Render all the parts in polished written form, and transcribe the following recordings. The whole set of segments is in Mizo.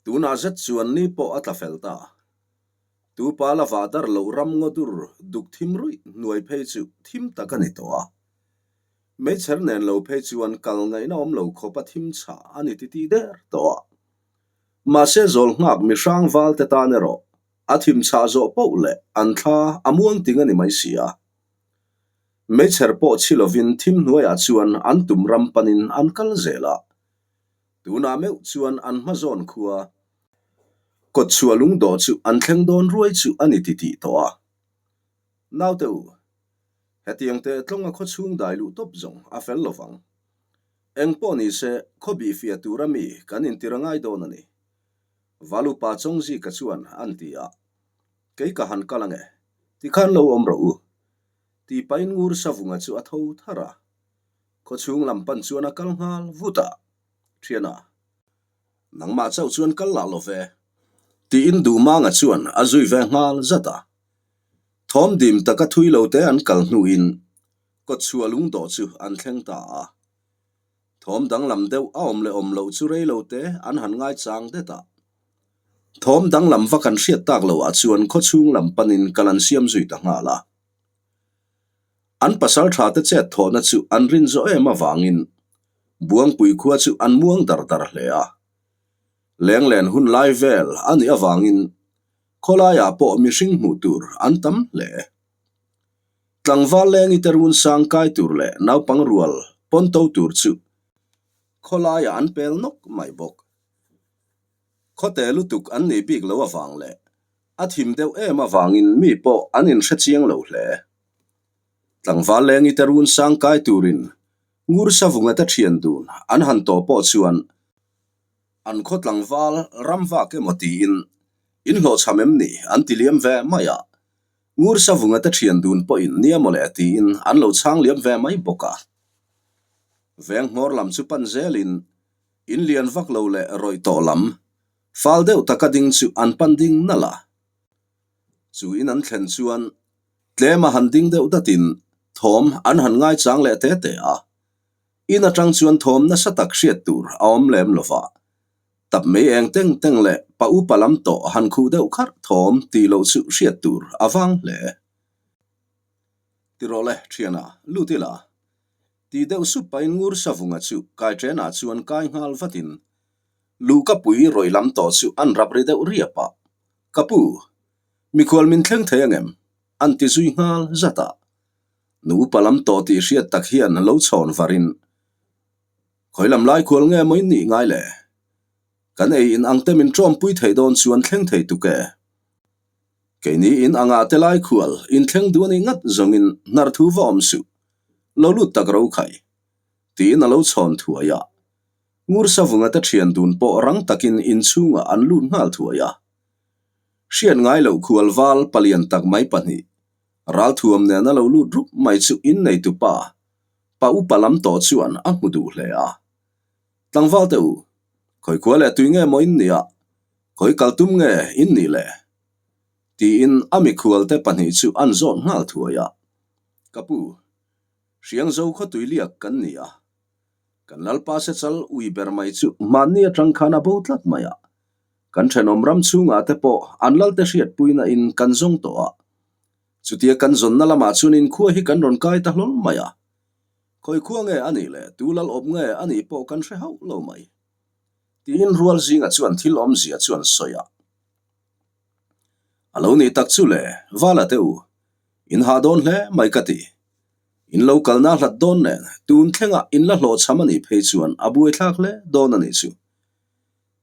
Tunah zet chuan ni pawh a tla fel ta. Tupa la vah dar loh ram ngaw dur duk thim ruih hnuai phei chu thim tak a ni tawh a. Meichher nen lo phei chuan kal ngaihna awm lo khawp a thim chhah a ni titih der tawh a. Mahse zawl nghak mi hrang val te tan erawh a thim chhah zawh poh leh an thla a muang ting a ni mai si a. Meichher pawh chhi lovin thim hnuaiah chuan an tum ram panin an kal zel a. Tunah meuh chuan an hma zawn khua kawtchhuah lungdawh chu an thleng dawn ruai chu a ni titih tawh a. Naute u, hetiang teh tlawnga khaw chhung dai luh tawp zawng a fel lo vang. Eng pawh ni se, khaw bih fiah tura mi kan intir a ngai dawn a ni. Valupa Chawngzika chuan an ti a, Kei ka han kal ange, tikhan lo awm rawh u, tih pahin Ngur Savunga chu a tho thar a. Khaw chhung lam pan chuan a kal nghal vut a, Thiana, nangmah chauh chuan kal lah lo ve, tiin Duhmanga chuan a zui ve nghal zat a. Thawm dim taka thui lo te an kal hnuin kawtchhuah lungdawh chu an thleng ta a. Thawm danglam deuh a awm leh awm loh chu rei lo te an han ngaichang det a. Thawm danglam va kan hriat tak loh ah chuan khawchhung lam panin kal an siam zui ta nghal a. An pasal tha te chet thawhna chu an rin zawh em avangin Buangpui khua chu an muang dar dar hle a. Lenglen hun lai vel a nih avangin khawlaiah pawh mihring hmuh tur an tam hle. Tlangval lengi te run sang kai tur leh naupang rual pawn to tur chu khawlaiah an pel nawk mai bawk. Khawte lutuk an nih bik lo avang leh a thim deuh em avangin mi pawh an inhre chiang lo hle. Tlangval lengi te run sang kai turin Ngur Savunga te thian dun an han tawh pawh chuan an khaw tlangval ram vak emaw tiin inhlawhchham em ni an ti liam ve mai a. Ngur Savunga te thian dun pawhin nia mawle tiin an lo chhang liam ve mai bawk a. Veng hmawr lam chu pan zelin in lian vak lo leh rawih tawh lam fal deuh taka ding chu an pan ding nalh a. Chu in an thlen chuan tlem a han ding deuh datin thawm an han ngaichang leh te te a. In atang chuan thawm nasa tak hriat tur a awm lem lo va. Tap mei eng teng teng leh pa upa lam tawh han khuh deuh kharh thawm tih loh chu hriat tur a vang hle. Ti rawh le, thiana, lut ila. Ti deuh sup pahin Ngur Savunga chu Kaiṭenah chuan kai nghal vatin luhka pui rawih lam tawh chu an rap ri deuh riap a. Ka pu, mikhual min thleng thei angem? an ti zui nghal zat a. Nu upa lam tawh tih hriat tak hian lo chhawn varin, Khawi lam lai khual nge maw in nih ngai le? Kan ei in ang te min ṭawmpui thei dawn chuan thleng thei tuk e. Keini in angah te lai khual in thleng duh a nih ngat zawngin hnar thu va awm suh, lo lut tak ro khai, tiin a lo chhawn thuai a. Ngur Savunga te ṭhian dun pawh rang takin inchhungah an lut nghal thuai a. Hriat ngai loh khual val palian tak mai pahnih, ralthuam nen a lo lut rup mai chu inneitu pa, pa upa lam tawh chuan a hmu duh hle a. Tlangval te u, khawi khua leh tui nge maw in nih a, khawi kal tum nge in nih le? Tiin a mikhual te pahnih chu an zawt nghal thuai a. Ka pu, Hriangzo khaw tui liak kan ni a, kan Lalpa Sechal ui ber mai chu hmanni atang khan a bo tlat mai a, kan thenawm ram chhungah te pawh an Lalte hriatpuina in kan zawng tawh a. Chutia kan zawnna lamah chuan inkhua hi kan rawn kai ta hlawl mai a. Khawi khua nge a nih leh tu lal awp nge a nih pawh kan hre hauh lo mai. Tiin rual zinga chuan thil awmzia chuan sawi a. A lo nih tak chu le, Vala te u, in hah dawn hle mai ka ti. In lo kalna hlat dawn nen tun thlengah in la hlawhchham a nih phei chuan a buaithlak hle dawn a nih chu.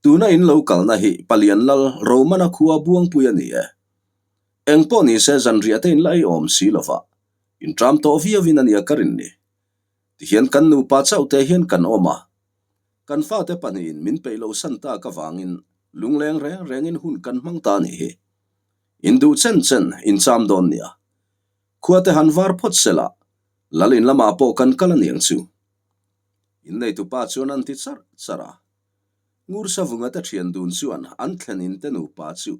Tuna in lo kalna hi Palian Lal Romana khua buangpui a ni e. Eng pawh ni se zanriah te in la ei awm si lo va, in ṭam tawh viau in a nia ka rin ni. Tihian kan nupa chauh te hian kan awm a, kan fate pahnihin min peih lo san tak avangin lungleng reng rengin hun kan hmang ta nih hi. In duh chen chen in cham dawn nia. Khua te han var phawt se la, lal in lamah pawh kan kal a niang chu. Inneitupa chuan an ti charh charh a. Ngur Savunga te ṭhian dun chuan an thlen in te nupa chu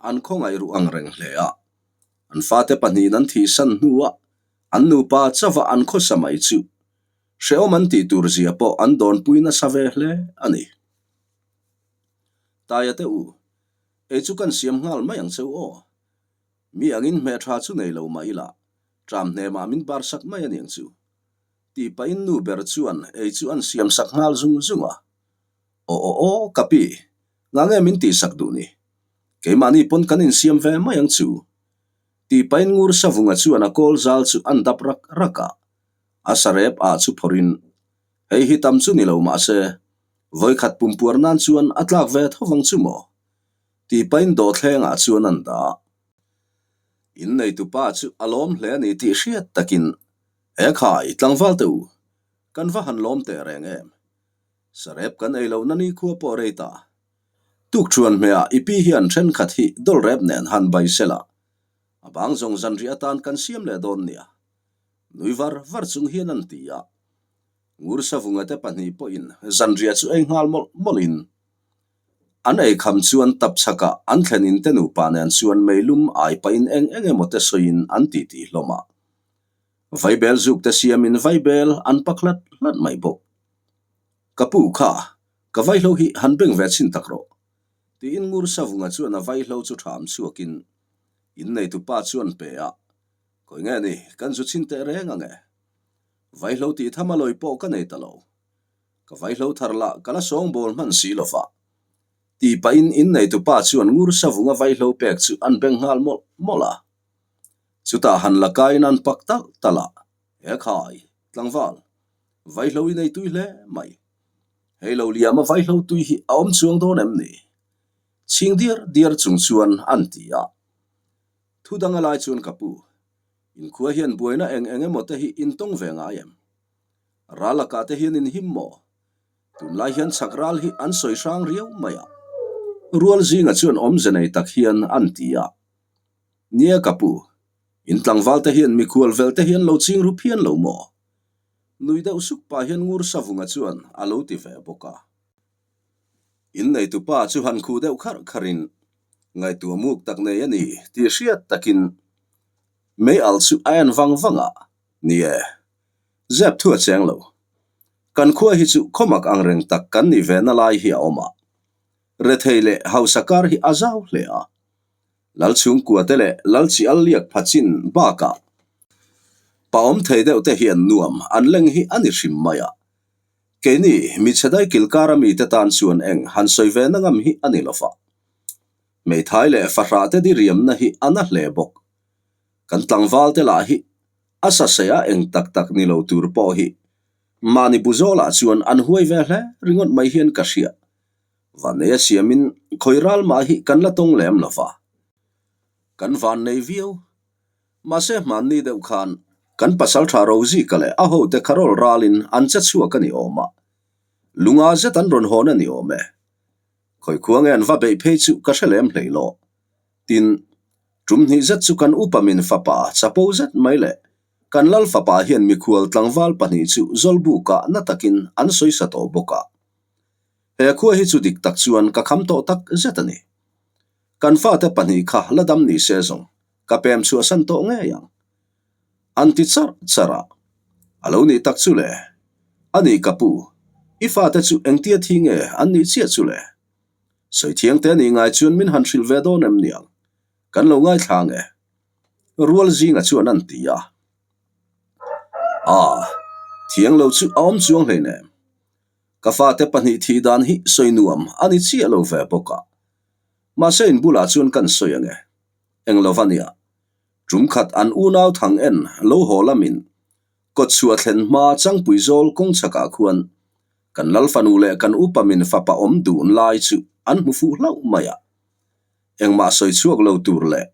an khawngaih ruh ang reng hle a. An fate pahnihin an thihsan hnuah an nupa chauha an khawsa mai chu hrehawm an tih tur zia pawh an dawnpui nasa ve hle a ni. Taia te u, ei chu kan siam nghal mai ang cheu aw. Mi angin hmeh tha chu nei lo mah ila, ṭam hnemah min bar sak mai aniang chu. Tih pahin nu ber chuan ei chu an siam sak nghal zung zung a. Aw aw aw, ka pi, ngah nge min tihsak duh ni? Keimahni pawn kan insiam ve mai ang chu. Tih pahin ngur savunga chuan a kawl zal chu an dap rak rak a. A sarep ah chu phawrhin, Hei hi tam chu ni lo mah se, vawikhat pumpuar nan chuan a tlak ve tho vang chu maw? Tih pahin dawhthlengah chuan an dah. Inneitupa chu a lawm hle a ni tih hriat takin, He khai, tlangval te u, kan va han lawm teh reng em? Sarep kan ei lohna ni khua pawh rei ta. Tukṭhuan hmehah i pi hian thenkhat hi dawlrep nen han bai sela, a bang zawng zanriah atan kan siam leh dawn nia. Nui var var chung hian an ti a. Ngur Savunga te pahnih pawhin zanriah chu ei nghal mawlh mawlhin an ei kham chuan tap chhakah an thlen in te nupa nen chuan meilum ai pahin eng eng emaw te sawiin an titi hlawm a. Vaibel zuk te siamin vaibel an pak hlat hlat mai bawk. Ka pu kha, ka vaihlo hi han beng ve chhin tak rawh, tiin Ngur Savunga chuan a vaihlo chu ṭham chhuakin inneitupa chuan pe a. Khawi nge ni, kan zu chhin teh reng ang e. Vaihlo tih tham a lawi pawh ka nei ta lo. Ka vaihlo thar lah ka la sawngbawl hman si lo va. Tih pahin inneitupa chuan Ngur Savunga vaihlo pek chu an beng nghal mawlh mawlh a. Chutah han la kaiin an pak talh talh a, He khai, tlangval, vaihlo i nei tui hle mai. Hei lo liama vaihlo tui hi a awm chuang dawn em ni? Chhing diar diar chung chuan an ti a. Thu dang a lai chuan ka pu, inkhua hian buaina eng eng emaw te hi in tawng ve ngai em? Ral lakah te hian in him maw? Tunlai hian chhak ral hi an sawi hrang riau mai a. Rual zinga chuan awmze nei tak hian an ti a. Nia ka pu, in tlangval te hian mikhual vel te hian lo ching ru phian lo maw? Nui deuh suk pah hian Ngur Savunga chuan a lo ti ve bawk a. In neitupa chu han khuh deuh kharh kharhin ngaihtuah muk tak nei a ni tih hriat takin mei al chu a en vang vang a, Ni e, zep thu a cheng lo. Kan khua hi chu khawmak ang reng tak kan nih ve na lai hi a awm a, rethei leh hausa kar hi a zau hle a. Lal chhungkua te leh Lal chi al liak pha chin bakah pa awm thei deuh te hian nuam an leng hi a ni hrim mai a. Keini michhe dai kilkara mite tan chuan eng han sawi ve na ngam hi a ni lo va. Hmeithai leh fahrah te diriamna hi a na hle bawk. Kan tlangval te lah hi a sasei a eng tak tak ni lo tur pawh hi mahni bu zawlah chuan an huai ve hle ringawt mai hian ka hria. Vannei a siamin khawi ral mah hi kan la tawng lem lo va. Kan vannei viau. Mahse hmanni deuh khan kan pasaltha Rozika leh a hote kha rawl ralin an che chhuak a ni awm a. Lunga zet an rawn hawn a ni awm e. Khawi khua nge an va beih phei chu ka hre lem hlei lo. Tin, tum hnih zet chu kan upa min fapa chapo zet mai leh kan lal fapa hian mikhual tlangval pahnih chu Zawlbukah na takin an sawisa tawh bawk a. He khua hi chu dik tak chuan ka kham tawh tak zet a ni. Kan fate pahnih kha la dam ni se zawng ka pem chhuahsan tawh ngei ang. An ti charh charh a, a lo nih tak chu le. A nih ka pu, i fate chu engtia thi nge an nih chiah chu le? Sawi thiang te nih ngai chuan min han hrilh ve dawn em niang? Kan lo ngaithla nge? Rual zinga chuan an ti a. Aa, thiang lo chu a awm chuang hleinem. Ka fate pahnih thih dan hi sawi nuam a ni chiah lo ve bawk a. Mahse in bulah chuan kan sawi ang e. Eng lo va nia. Tum khat an unau thang en lo haw lamin kawt chhuah thlen hma Changpui zawl kawng chhakah khuan kan lal fanu leh kan upa min fapa awm dun lai chu an hmu fuh hlauh mai a. Engmah sawi chhuak lo tur leh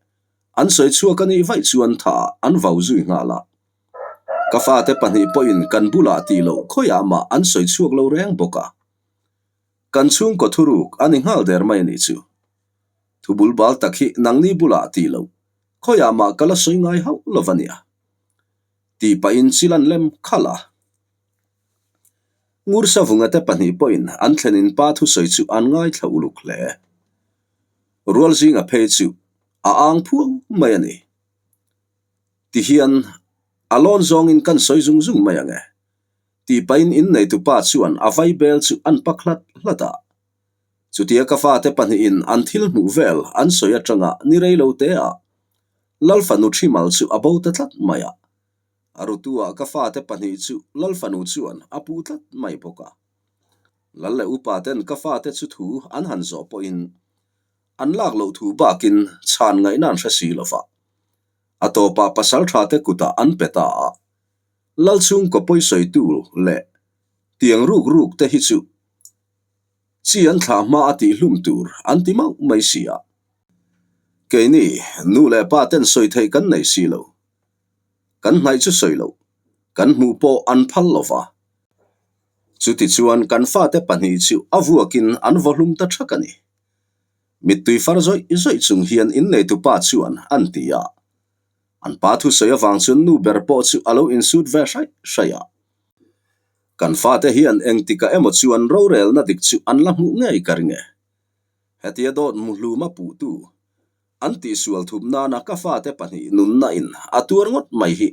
an sawi chhuak a nih vaih chuan tha an vau zui nghal a. Ka fate pahnih pawhin kan bulah tih loh khawiah mah an sawi chhuak lo reng bawk a. Kan chhungkaw thuruk a ni nghal der mai a nih chu. Thu bul bal tak hi nangni bulah tih loh khawiah mah ka la sawi ngai hauh lo va nia. Tih pahin chil an lem khalh a. Ngur Savunga te pahnih pawhin an thlenin pa thusawi chu an ngaithla uluk hle. Rual zinga phei chu a ang phuau mai a ni. Tihian a lawn zawngin kan sawi zung zung mai ang e. Tih pahin inneitupa chuan a vaibel chu an pak hlat hlat a. Chutia ka fate pahnihin an thil hmuh vel an sawi atanga ni rei lo te ah Lalfanu Thimal chu a bo ta tlat mai a. A rutu-ah ka fate pahnih chu Lalfanu chuan a puh tlat mai bawk a. Lal leh upa ten ka fate chu thu an han zawh pawhin an lak loh thu bakin chhan ngaihna an hre si lo va. A tawpah pasal tha te kutah an pe ta a. Lal chhungkaw pawisawitu leh tiang ruk ruk te hi chu chi an thlah hma a tihhlum tur an ti mauh mai si a. Keini nu leh pa ten sawi theih kan nei si lo. Kan hnaih chu sawi loh, kan hmuh pawh an phal lo va. Chutichuan kan fate pahnih chu a vuakin an vaw hlum ta thak a ni. Mittui far zawih zawih chung hian inneitupa chuan an ti a. An pa thusawi avang chuan nu ber pawh chu a lo insut ve hraih hraih a. Kan fate hian engtikah emaw chuan rorelna dik chu an la hmuh ngei ka ring e. Hetia dawt muhluma puhtu An tihsual thup nana ka fate pahnih nunna in a tuar ngawt mai hi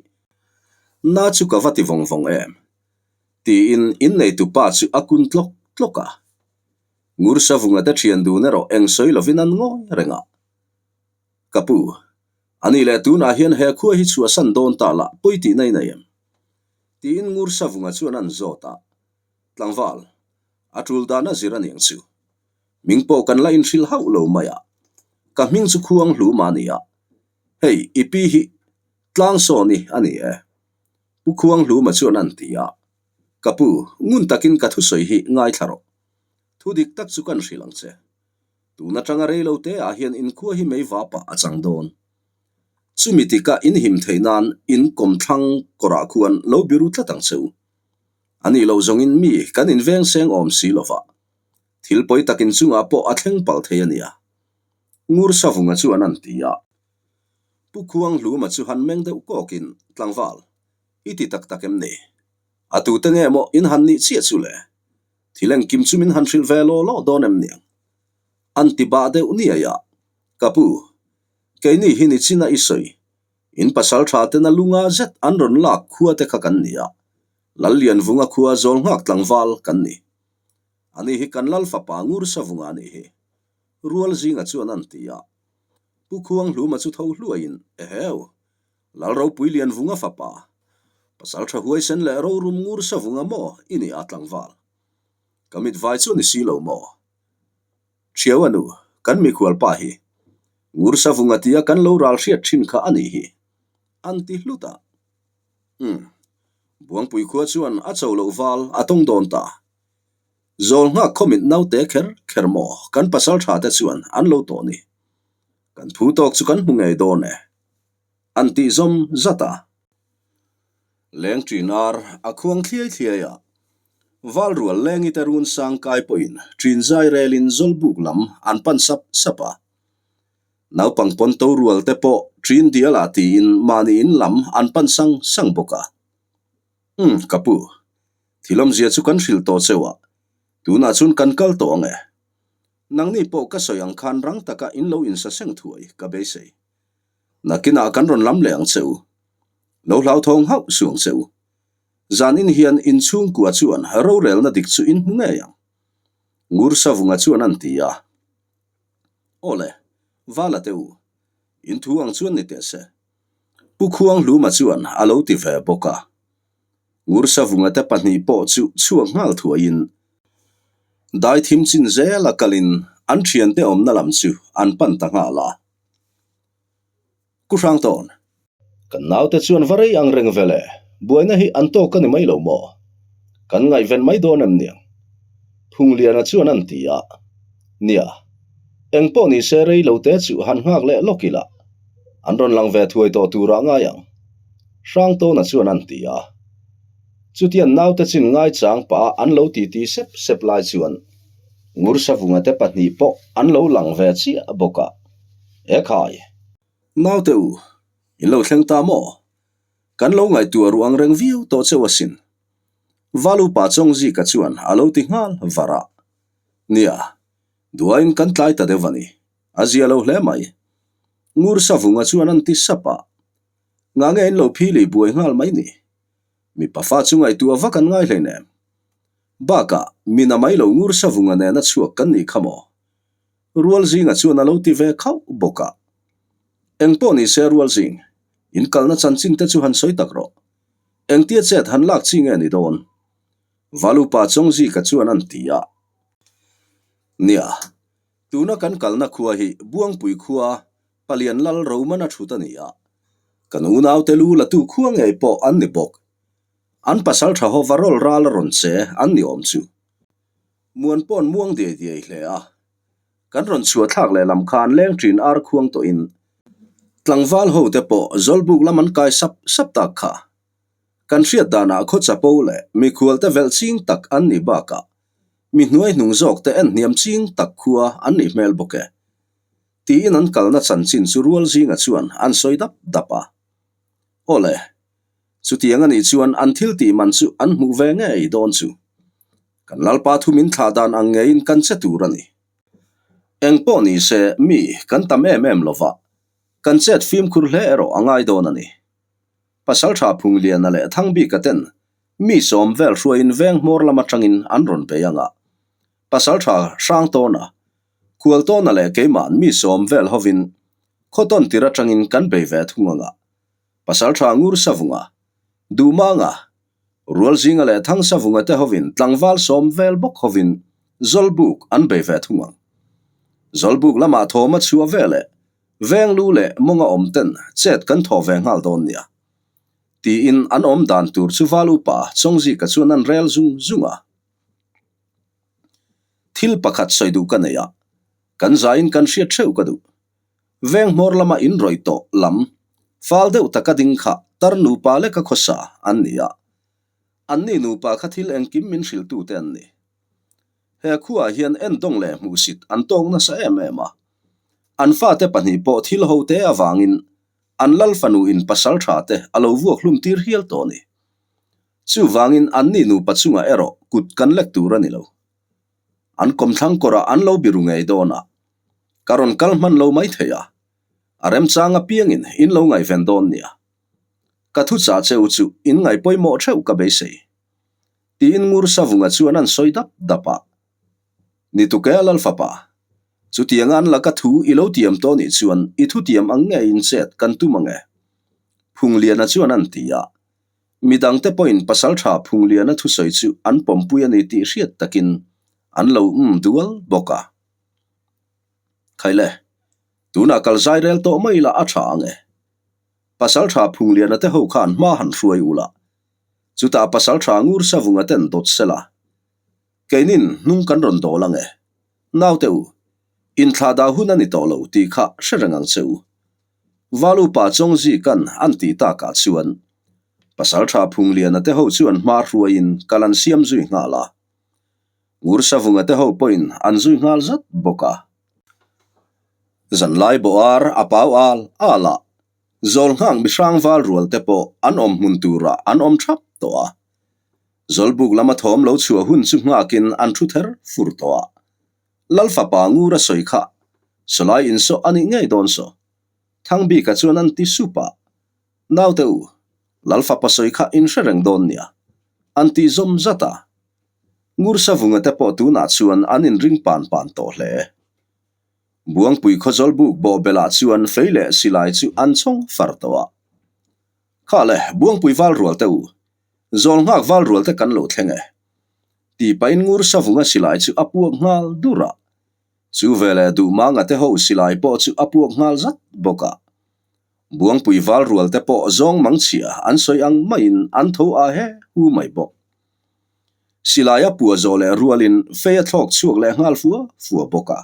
na chu ka va ti vawng vawng em? Tiin inneitu pa chu a kun tlawk tlawk a. Ngur Savunga te thian dun erawh eng sawi lovin an ngawi reng a. Ka pu, ani leh tunah hian he khua hi chhuahsan dawn ta lah pawi tih nai nei em? Tiin Ngur Savunga chuan an zawt a. Tlangval, a tul dan a zir aniang chu. Hming pawh kan la inhrilh hauh lo mai a, ka hming chu khuang hlum a ni a, hei i pi hi tlang sawn i a ni e, Pu Khuang Hluma chuan an ti a, ka pu, ngun takin ka thusawi hi ngaithla rawh. Thu dik tak chu kan hrilh ang che. Tun atanga rei lo te ah hian inkhua hi mei vapah a chang dawn. Chumi tika inhim theih nan in kawmthlang kawrah khuan lo biru tlat ang che u. A nih loh zawngin mi kan inveng seng awm si lova, Thil pawi takin chungah pawh a thleng palh thei a nia. Ngur Savunga chuan an ti a. Pu Khuang Hluma chu han meng deuh kawkin, Tlangval, i ti tak tak em ni? A tute nge maw in han nih chiah chu le? Thil engkim chu min han hrilh ve law law dawn em niang? An ti bah deuh niai a. Ka pu, keini hi ni chin a i sawi. In pasal tha tena lunga zet an rawn lak khua te kha kan ni a. Lallianvunga khua zawl nghak tlangval kan ni. Ani hi kan lal fapa ngur savunga a nih hi. Rual zinga chuan an ti a. Pu Khuang Hluma chu tho hluaiin, Eheu! Lal ropui Lianvunga fapa, pasal tha huaisen leh rorum ngur savunga maw i nih a tlangval? Ka mitvai chu ni si lo maw? Thiau a nu, kan mikhual pa hi ngur savunga tia kan lo ral hriat thin kha a nih hi, an ti hlut a. Umm. Buangpui khua chuan a cho loh val a tawng dawn ta. Zawl nghak khawmit naute kher kher maw kan pasal tha te chuan an lo tawh ni. Kan phu tawk chu kan hmu ngei dawn e. An tih zawm zat a. Leng ṭin ar a khuang thliai thliai a. Val rual lengi te run sang kai pawhin ṭin zai relin zawlbuk lam an pan sap sap a. Naupang pawn to rual te pawh ṭin dial ah tiin mahni in lam an pan sang sang bawk a. Umm, ka pu, thil awmzia chu kan hrilh tawh cheu a, tunah chuan kan kal tawh ang e. Nangni pawh ka sawi ang khan rang taka in lo insaseng thuai ka beisei. Nakinah kan rawn lam leh ang che u. Lo hlauthawng hauh suh ang che u. Zanin hian inchhungkua chuan rorelna dik chu in hmu ngei ang. Ngur Savunga chuan an ti a. Awle, Vala te u, in thu ang chuan ni teh se. Pu Khuang Hluma chuan a lo ti ve bawk a. Ngur Savunga te pahnih pawh chu chhuak nghal thuaiin dai thim chin zela kalin an thiante awmna lam chu an pan ta nghal a. Ku Hrangtawn. Kan naute chuan va rei ang reng vel e, buaina hi an tawk a ni mai lo maw? Kan ngaihven mai dawn em niang? Phungliana chuan an ti a. Nia, eng pawh ni se rei lo te chu han nghak leh lawk ila, an rawn lang ve thuai tawh turah ngai ang, Hrangtawna chuan an ti a. Chutiang naute chin ngaichang pah a an lo titi sep sep lai chuan Ngursavunga te pahnih pawh an lo lang ve chiah bawk a. Ekhai! Naute u, in lo thleng ta maw? Kan lo ngaihtuah ruh ang reng viau tawh cheu asin. Valupa Chawngzika chuan a lo ti nghal var a. Nia, duain kan tlai ta deuh a ni. A zia lo hle mai. Ngur Savunga chuan an ti sap a. Ngah nge in lo phili buai nghal mai ni? Mipa fa chu ngaihtuah vak an ngai hleinem. Bakah, mina mai lo Ngur Savunga nena chhuak kan nih kha maw? Rualzinga chuan a lo ti ve khauh bawk a. Engpawh ni se Rualzing, in kalna chanchin te chu han sawi tak rawh. Engtia chet han lak chi nge ni dawn? Valupa Chawngzika chuan an ti a. Nia, tuna kan kalna khua hi Buangpui khua Palian Lal Romana thut a ni a. Kan unaute lu latu khua ngei pawh an ni bawk. An pasal tha ho va rawl ral a rawn che an ni awm chu. Muan pawn muang diai diai hle a. Kan rawn chhuah thlak leh lam khan leng ṭin ar khuang tawhin tlangval ho te pawh Zawlbuk lam an kai sap sap tak kha. Kan hriat danah khaw chapo leh mikhual te velh ching tak an nih bakah mi hnuai hnung zawk te en hniam ching tak khua an nih hmel bawk e. Tiin an kalna chanchin chu rual zinga chuan an sawi dap dap a. Awle, chutiang a nih chuan an thil tih man chu an hmuh ve ngei dawn chu. Kan Lalpa thu min thlah dan ang ngeiin kan che tur a ni. Eng pawh ni se mi kan tam em em lo va, kan chet fimkhur hle erawh a ngai dawn a ni. Pasaltha Phungliana leh Thangbika ten mi sawm vel hruaiin veng hmawr lam atangin an rawn bei ang a. Pasaltha Hrangtawna, Khualtawna leh keima'n mi sawm vel hovin khawtawn tir atangin kan bei ve thung ang a. Pasaltha Ngursavunga, Duhmanga, Rualzinga leh Thangsavunga te hovin tlangval sawm vel bawk hovin Zawlbuk an bei ve thung ang. Zawlbuk lamah thawm a chhuah ve leh Venglu leh mawnga awm ten chet kan thaw ve nghal dawn nia. Tiin an awm dan tur chu val upa Chawngzika chuan an rel zung zung a. Thil pakhat sawi duh ka nei a, kan zaiin kan hriat theuh ka duh. Veng hmawr lama in rawih tawh lam fal deuh taka ding kha tar nupa leka khawsa an ni a. Anni nupa kha thil engkim min hrilhtute an ni. He khuaah hian endawng leh hmuhsit an tawk nasa em em a. An fate pahnih pawh thil ho te avangin an lal fanu in pasal tha te a lo vuak hlum tir hial tawh a ni. Chuvangin anni nupa chungah erawh kut kan lek tur a ni lo. An kawmthlang kawrah an lo biru ngei dawn a, ka rawn kal hman lo mai thei a, a remchang apiangin in lo ngaihven dawn nia. Ka thuchah che u chu in ngaih pawimawh theuh ka beisei. Tiin Ngur Savunga chuan an sawi dap dap a. Ni tuke a Lalfapa, chutianga an laka thu i lo tiam tawh nih chuan i thutiam ang ngeiin chet kan tum ang e. Phungliana chuan an ti a. Midangte pawhin Pasaltha Phungliana thusawi chu an pawmpui a ni tih hriat takin an lo um dual bawk a. Khaile, tunah kal zai rel tawh mai la a tha ang e. Pasaltha Phungliana te ho khan hma han hruai ula, chutah Pasaltha Ngur Savunga ten dawt sela, keinin hnung kan rawn dawl ang e. Naute u, inthlahdah hun a ni tawh lo tih kha hre reng ang che u. Valupa Chawngzikan an tih takah chuan Pasaltha Phungliana te ho chuan hma hruaiin kal an siam zui nghal a. Ngursavunga te ho pawhin an zui nghal zat bawk a. Zanlai bawh ar a pau al al a, Zawlnghak mihrang val rual te pawh an awm hmun turah an awm thap tawh a. Zawlbuk lama thawm lo chhuah hun chu nghakin an thu ther fur tawh a. Lalfapa ngur a sawi kha, Sawlai insawh a nih ngei dawn saw. Thangbika chuan an ti sup a, Naute u, Lalfapa sawi kha in hre reng dawn nia, an ti zawm zat a. Ngur Savunga te pawh tunah chuan an inring pan pan tawh hle. Buangpui khawzawl buk bawhbelah chuan fei leh silai chu an chhawng far tawh a. Kha le, Buangpui val rual te u, zawl nghak val rual te kan lo thleng e. Tih pahin ngur savunga silai chu a puak nghal dur a. Chu veleh Duhmanga te ho silai pawh chu a puak nghal zat bawk a. Buangpui val rual te pawh zawng mang chhia an sawi ang maiin an tho a he hu mai bawk. Silai a pua zawh leh rualin fei a thlawk chhuak leh nghal fua fua bawk a.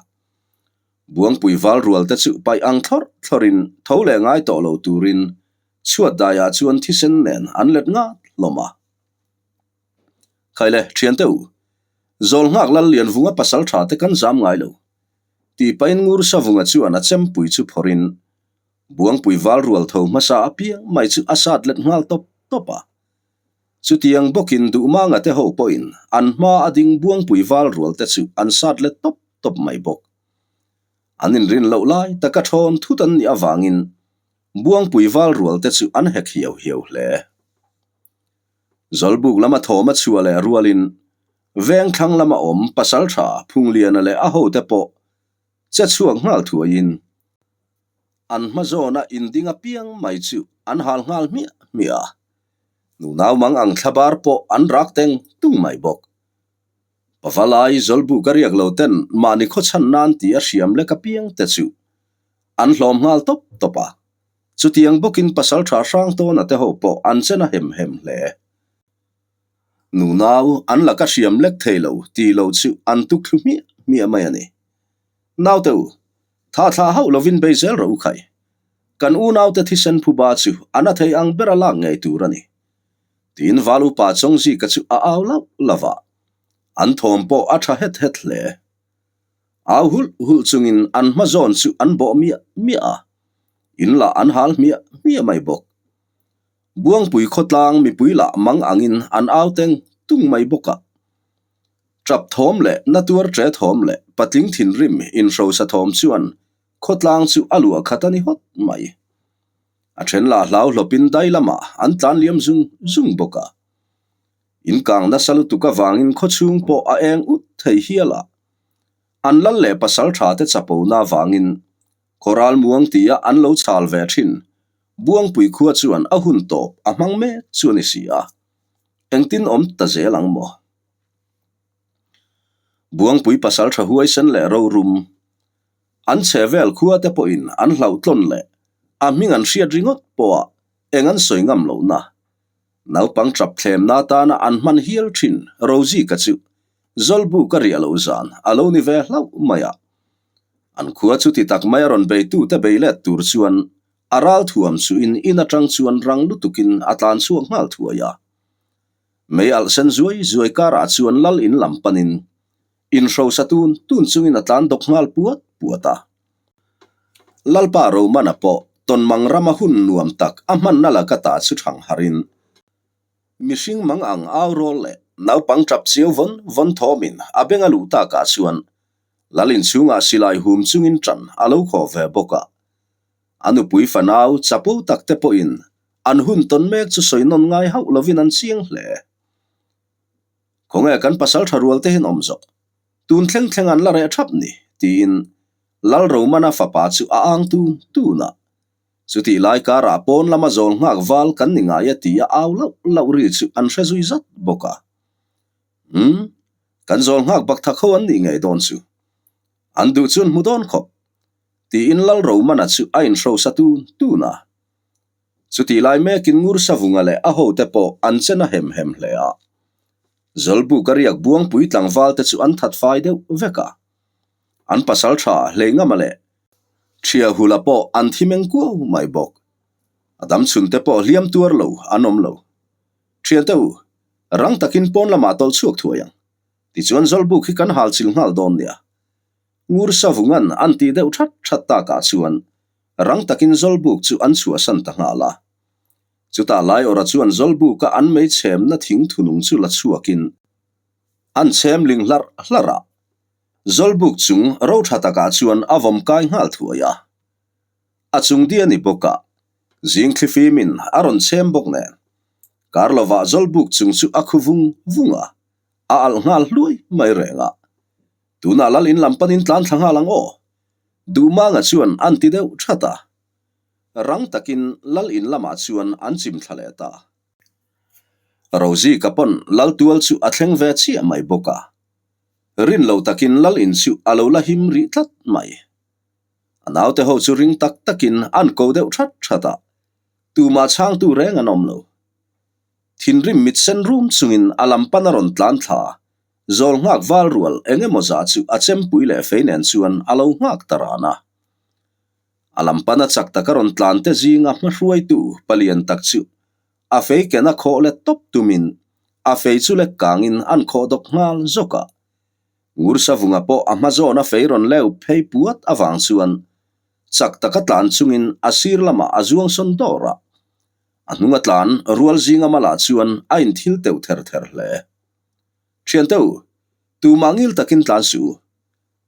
Buangpui val rual te chu paih ang thlawrh thlawrhin tho leh ngai tawh lo turin chhuat daiah chuan thisen nen an let ngat hlawm a. Khaile, thiante u, zawl nghak lal Lianvunga pasal tha te kan zam ngai lo. Tih pahin Ngur Savunga chuan a chempui chu phawrhin Buangpui val rual tho hmasa apiang mai chu a sat let nghal tawp tawp a. Chutiang bawkin Duhmanga te ho pawhin an hma a ding Buangpui val rual te chu an sat let tawp tawp mai bawk. An inrin loh lai taka thawn thut an nih avangin Buangpui val rual te chu an hek hiau hiau hle. Zawlbuk lama thawm a chhuah leh rualin veng thlang lama awm Pasaltha Phungliana leh a hote pawh. Che chhuak nghal thuaiin an hma zawna inding apiang mai chu an hal nghal hmiah hmiah a. Nunau mang ang thlabar pawh an rak teng tung mai bawk. Pavalai Zawlbuk a riak lo ten mahni khawchhan nan ti a hriam lek apiang te chu an hlawm nghal tawp tawp a. Chutiang bawkin pasaltha hrang tawna te ho pawh an chen a hem hem hle. Nunau an laka hriam lek thei lo tih lo chu an tuk thlu hmiah hmiah mai a ni. Naute u, tha thlah hauh lovin bei zel rawh u khai. Kan unaute thisen phuba chu a na thei ang bera lak ngei tur a ni. Tiin val upa Chawngzika chu a au lauh lauh a, an thawm pawh a tha het het hle. Au hulh hulh chungin an hma zawn chu an bawh miah miah a, in lah an hal hmiah hmiah mai bawk. Buangpui khawtlang mipui lah mang angin an au teng tung mai bawk a. Tap thawm leh na tuar ṭe thawm leh patling thinrim inhrosa thawm chuan khawtlang chu a luah khat a ni hawt mai. A ṭhen lah hlau hlawpin dai lamah an tlan liam zung zung bawk a. Inkang nasa lutuk avangin khawchhung pawh a eng ut thei hial a. An lal leh pasal ṭha te chapona avangin khawral muang tia an lo chhal ve ṭhin Buangpui khua chuan a hun tawp a hmang mek chu a ni si a. Engtin awm ta zel ang maw? Buangpui pasal tha huaisen leh rorum an chhe vel khua te pawhin an hlauhtlawn leh a hming an hriat ringawt pawha eng an sawi ngam lohna naupang tap thlemna atana an hman hial thin Rozika chu Zawlbuk a riah loh zan a lo ni ve hlauh mai a. An khua chu ti tak mai a rawn beitute bei let tur chuan a ral thuam chuhin in atang chuan rang lutukin a tlan chhuak nghal thuai a. Mei alh sen zuai zuai karah chuan lal in lam panin inhrosa tun tun chungin a tlan dawk nghal puat puat a. Lalpa Romana pawh tawnmang rama hun nuam tak a hmanna laka ta chu thang harin mihring mang ang au rawl leh naupang tap chiau vawn vawn thawmin a beng a luh takah chuan lal inchhungah silai hum chungin tan a lo khawh ve bawk a. A nupui fanau chapo tak te pawhin An hun tawn mek chu sawi nawn ngai hauh lovin an chiang hle. Khawnge kan pasal tha rual te hian awm zawh? Tun thleng thleng an la reh thap ni? tiin Lal Romana fapa chu a ang tun tun a. Chutih lai karah pawn lama zawl nghak val kan ni ngai e tia au lauh lauh ri chu an hre zui zat bawk a. Umm, kan zawl nghak bak thak ho an nih ngei dawn chu. An duh chuan hmu dawn khawp. Tiin Lal Romana chu a inhrosa tun tun a. Chutih lai mekin Ngursavunga leh a hote pawh an chen a hem hem hle a. Zawlbuk a riak Buangpui tlangval te chu an that fai deuh vek a. An pasal tha Hleingama leh Thiahula pawh an thi meng kuau mai bawk. A dam chhun te pawh hliam tuar lo an awm lo. Thiante u, rang takin pawn lamah tawlh chhuak thuai ang. Tichuan Zawlbuk hi kan hal chil nghal dawn nia. Ngursavunga'n an tih deuh that that takah chuan Rang takin Zawlbuk chu an chhuahsan ta nghal a. Chutah Laiawrha chuan Zawlbuka an mei chhemna thing thunung chu la chhuakin an chhem ling hlarh hlarh a. Zawlbuk chung ro tha takah chuan a vawm kai nghal thuai a. A chung di a ni bawk a, zing thlifimin a rawn chhem bawk nen. Kar lovah Zawlbuk chung chu a khu vung vung a, a alh nghal hluai mai reng a. Tunah lal in lam panin tlan thla nghal ang aw. Duhmanga chuan an ti deuh that a. Rang takin lal in lamah chuan an chim thla leh ta. Rozika pawn lal tual chu a thleng ve chiah mai bawk a. Rin lo takin lal in chu a lo la him rih tlat mai. A naute ho chu ring tak takin an ko deuh that that a, tumah chhangtu reng an awm lo. Thinrim mit sen rum chungin a lam pan a rawn tlan thla Zawl nghak val rual eng emaw zah chu a chempui leh fei nen chuan a lo nghak ta ran a. A lam pana chak taka rawn tlan te zinga hmahruaitu palian tak chu a fei ken a khawh let tawp tumin a fei chu lek kangin an khawh dawk nghal zawk a. Ngursavunga pawh a hma zawna fei rawn leu phei puat avang chuan chak taka tlan chungin a sir lamah a zuang sawn dawr a. A hnunga tlan rual zinga malah chuan a inthil teuh ther ther hle. Thiante u, tumah ngil takin tlan suh u,